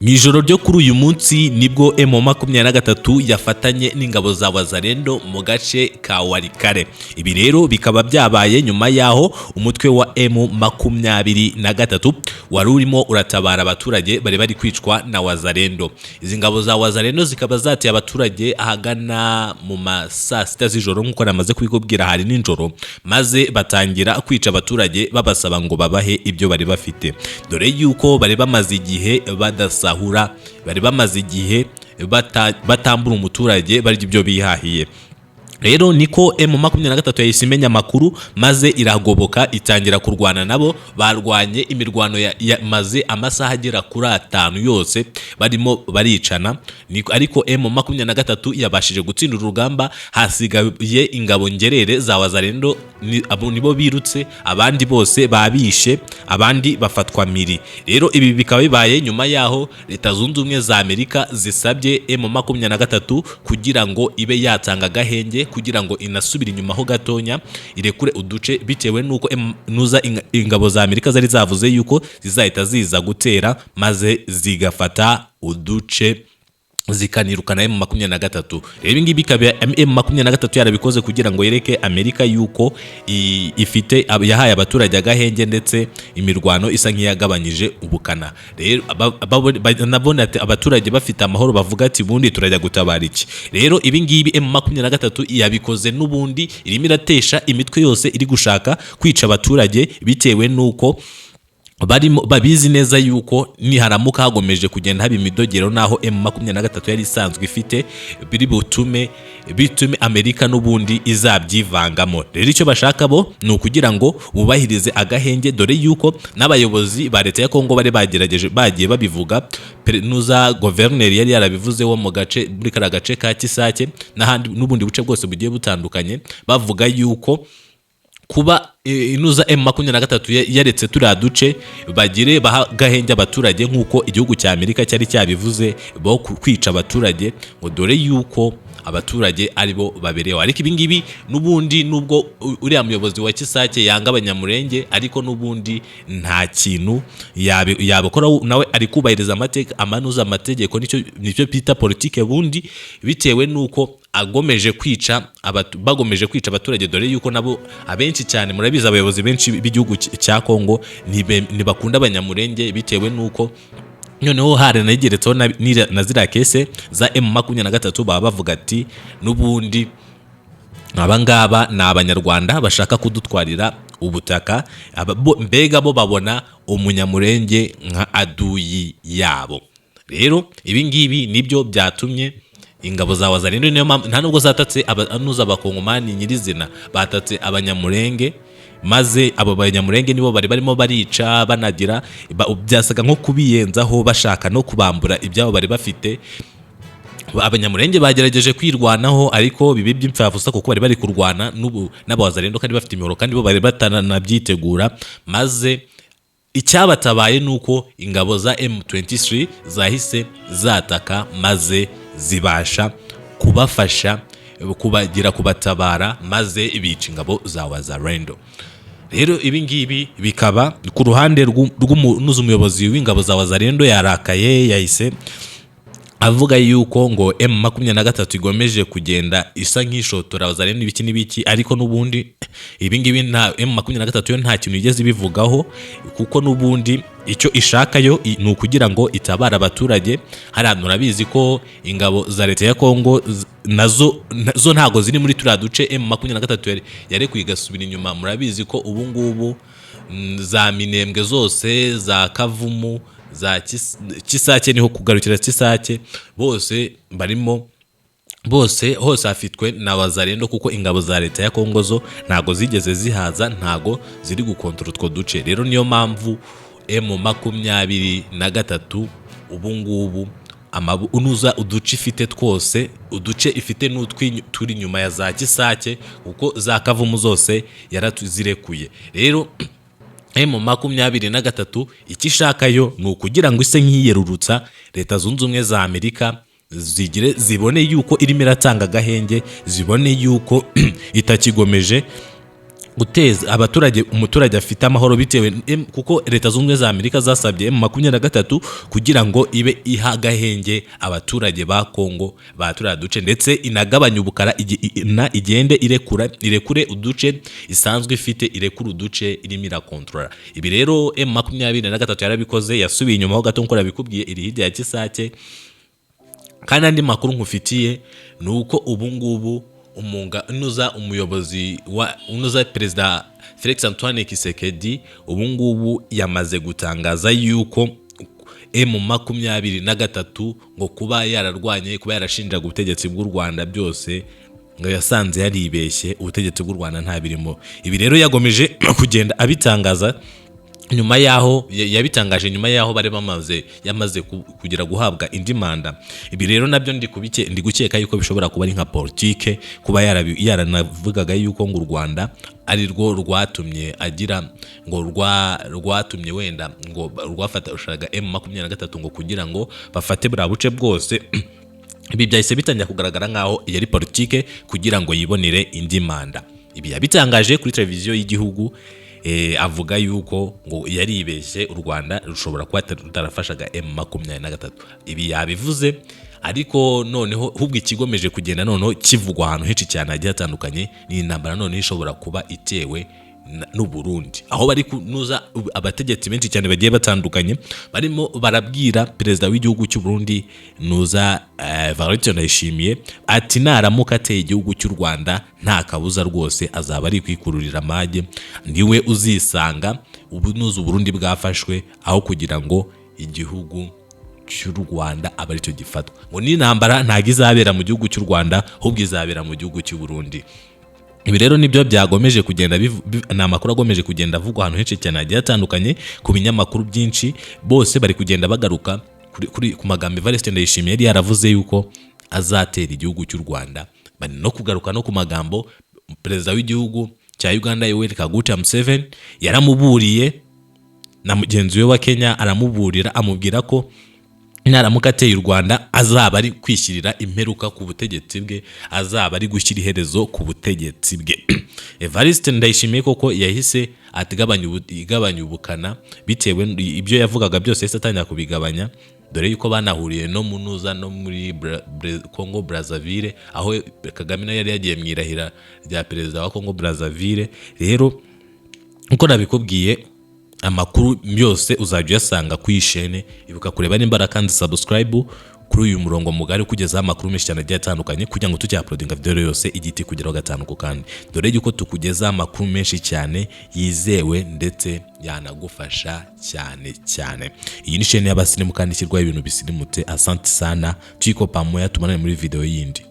Mu ijoro ryo kuri uyu munsi nibwo M23 yafatanye n'ingabo za Wazalendo mu gace ka Walikale. Ibi rero bikaba byabaye nyuma yaho umutwe wa M23 wari urimo uratabara abaturage bari bari kwicwa na Wazalendo. Izi ngabo za Wazalendo zikaba zateye abaturage ahagana mu ma saa sita z'ijoro, nk'uko namaze kubikubwira, hari nijoro, maze batangira kwica abaturage babasaba ngo babahe ibyo bari bafite, dore yuko bari bamaze igihe badasahura, bari bamaze igihe batambura umuturage barya ibyo bihahiye. Rero niko M23 yahise imenya amakuru maze iragoboka, itangira kurwana nabo. Barwanye imirwano yamaze amasaha agera kuri 5 yose barimo baricana. Ariko M23 yabashije gutsinda urugamba, hasigaye ingabo ngerere za Wazalendo, abo nibo birutse, abandi bose babishe, abandi bafatwa miri. Rero ibi bikaba bibaye nyuma yaho Leta Zunze Ubumwe za Amerika zisabye M23 kugira ngo ibe yatanga agahenge, kugira ngo inasubire inyuma ho gatonya, irekure uduce, bitewe n'uko nuza ingabo za Amerika zari zavuze yuko zizahita ziza gutera maze zigafata uduce, zikanirukana M23. Rero ibi ngibi bikaba M23 yarabikoze kugira ngo yereke Amerika yuko ifite yahaye abaturage agahenge, ndetse imirwano isa nk'iyagabanyije ubukana. Rero nabona ati abaturage bafite amahoro, bavuga ati: "Ubundi turajya gutabara iki?" Rero ibi ngibi M23 yabikoze n'ubundi irimo iratesha imitwe yose iri gushaka kwica abaturage, bitewe n'uko barimo babizi neza yuko niharamuka hagomeje kugenda haba imidogero naho M23 yari isanzwe ifite, biri butume bitume Amerika n'ubundi izabyivangamo. Rero icyo bashaka bo ni ukugira ngo bubahirize agahenge, dore yuko n'abayobozi ba leta ya Kongo bari bagerageje, bagiye babivuga. Nuza guverineri yari yarabivuze wo mu gace, muri kariya gace ka Kisake n'ahandi n'ubundi buce bwose bugiye butandukanye, bavuga yuko kuba inuza M23 yaretse turiya duce, bagire baha gahenge abaturage nk'uko igihugu cya Amerika cyari cyabivuze, bo kwica abaturage, ngo dore yuko abaturage aribo babereyeho. Ariko ibi ngibi n'ubundi, nubwo uriya muyobozi wa Kisake yanga Abanyamurenge, ariko n'ubundi nta kintu yabikora, nawe ari kubahiriza amateka, amanuza amategeko, nicyo bita politike bundi, bitewe n'uko agomeje kwica bagomeje kwica abaturage, dore yuko nabo abenshi cyane murabizi, abayobozi benshi b'igihugu cya Kongo ntibakunda Abanyamurenge, bitewe n'uko noneho haranageretseho na ziriya case za M23, baba bavuga ati: "N'ubundi aba ngaba ni Abanyarwanda bashaka kudutwarira ubutaka." Mbega bo babona Umunyamurenge nka aduyi yabo. Rero ibi ngibi nibyo byatumye ingabo za Wazalendo, niyo mpamvu nta nubwo zatatse anuza Abakongomani nyirizina, batatse Abanyamurenge, maze abo Banyamurenge nibo bari barimo barica, banagira byasaga nko kubiyenzaho, bashaka no kubambura ibyabo bari bafite. Abanyamurenge bagerageje kwirwanaho, ariko bibi by'imfabusa, kuko bari bari kurwana n'ubu n'Abawazalendo kandi bafite imihoro, kandi bo bari batanabyitegura. Maze icyabatabaye ni uko ingabo za M23 zahise zataka, maze zibasha kubafasha, kubagira kubatabara, maze bica ingabo za Wazalendo. Rero ibi ngibi bikaba ku ruhande rw'umuyobozi w'ingabo za Wazalendo yarakaye, yahise avuga yuko ngo M23 igomeje kugenda isa nk'ishotora Wazalendo n'ibiki n'ibiki. Ariko n'ubundi ibi ngibi nta M23 yo nta kintu igeze ibivugaho, kuko n'ubundi icyo ishaka yo ni ukugira ngo itabare abaturage. Hariya murabizi ko ingabo za leta ya Kongo nazo zo ntago ziri muri turiya duce M23 yarekuye igasubira inyuma. Murabizi ko ubu ngubu za Minembwe zose, za Kavumu, za Kisake, niho kugarukira Kisake, bose barimo, bose hose hafitwe na Wazalendo, kuko ingabo za leta ya Kongo zo ntago zigeze zihaza, ntago ziri gukontora utwo duce. Rero niyo mpamvu M23 ubu ngubu unuza uduce ifite twose, uduce ifite n'utwi turi inyuma ya za Kisake, kuko za Kavumu zose yaratuzirekuye. Rero M23 icyo ishaka yo ni ukugira ngo ise nk'iyerurutsa Leta Zunze Ubumwe za Amerika, zigire zibone yuko irimo iratanga agahenge, zibone yuko itakigomeje. Guteza abaturage, umuturage afite amahoro bitewe kuko Leta Zunze Ubumwe za Amerika zasabye M23 kugira ngo ibe iha agahenge abaturage ba Kongo ba turiya duce, ndetse inagabanya ubukara, na igende irekura, irekure uduce isanzwe ifite, irekure uduce irimo irakontorora. Ibi rero M23 yarabikoze, yasubiye inyuma ho gato nk'uko nabikubwiye, iri hirya ya Kisake. Kandi andi makuru nkufitiye ni uko ubu ngubu umunga unuza umuyobozi wa unuza Perezida Felix Antoine Tshisekedi ubu ngubu yamaze gutangaza yuko M23 ngo kuba yararwanye, kuba yarashinjaga ubutegetsi bw'u Rwanda byose, ngo yasanze yaribeshye, ubutegetsi bw'u Rwanda nta birimo. Ibi rero yagomeje kugenda abitangaza nyuma yaho yabitangaje nyuma yaho bari bamaze yamaze kugira guhabwa indi manda. Ibi rero nabyo ndi gukeka yuko bishobora kuba ari nka politike, kuba yaranavugaga yuko ngo u Rwanda ari rwo rwatumye agira ngo rwatumye wenda ngo rwafatashaga M23 ngo kugira ngo bafate buriya buce bwose. Ibi byahise bitangira kugaragara nk'aho yari politike kugira ngo yibonere indi manda. Ibi yabitangaje kuri televiziyo y'igihugu, avuga yuko ngo yaribeshye, u Rwanda rushobora kuba rutarafashaga M23. Ibi yabivuze, ariko noneho ahubwo ikigomeje kugenda noneho kivugwa ahantu henshi cyane hagiye hatandukanye ni intambara noneho ishobora kuba itewe n'u Burundi, aho bari kunuza abategetsi benshi cyane bagiye batandukanye barimo barabwira perezida w'igihugu cy'u Burundi nuza Evariste Ndayishimiye ati naramuka ateye igihugu cy'u Rwanda, nta kabuza rwose azaba ari kwikururira amage, niwe uzisanga ubu nuza Burundi bwafashwe aho kugira ngo igihugu cy'u Rwanda abe aricyo gifatwa, ngo n'intambara ntabwo izabera mu gihugu cy'u Rwanda, ahubwo izabera mu gihugu cy'u Burundi. Ibi rero nibyo byagomeje kugenda ni amakuru agomeje kugenda avugwa ahantu henshi cyane hagiye hatandukanye ku binyamakuru byinshi. Bose bari kugenda bagaruka ku magambo Evariste Ndayishimiye yari yaravuze yuko azatera igihugu cy'u Rwanda. Bari no kugaruka no ku magambo perezida w'igihugu cya Uganda Yoweri Kaguta Museveni yaramuburiye, na mugenzi we wa Kenya aramuburira, amubwira ko naramuka ateye u Rwanda azaba ari kwishyirira imperuka ku butegetsi bwe, azaba ari gushyira iherezo ku butegetsi bwe. Evariste Ndayishimiye koko yahise igabanya ubukana bitewe ibyo yavugaga byose, yahise atangira kubigabanya, dore yuko banahuriye no munuza no muri Congo Brazzaville, aho Kagame nawe yari yagiye mu irahira rya perezida wa Congo Brazzaville. Rero nkuko nabikubwiye, amakuru yose uzajya uyasanga ku ishene. Ibuka kureba nimba kandi subscribe kuri uyu murongo mugari ukugezaho amakuru menshi cyane agiye atandukanye, kugira ngo tujye uploadinga video yose igiti kugeraho gatanu ku kandi, dore yuko tukugezaho amakuru menshi cyane yizewe ndetse yanagufasha cyane cyane. Iyi ni shene y'abasirimu kandi ishyirwaho ibintu bisirimutse. Asante sana, tuko pamoja, tumanane muri video yindi.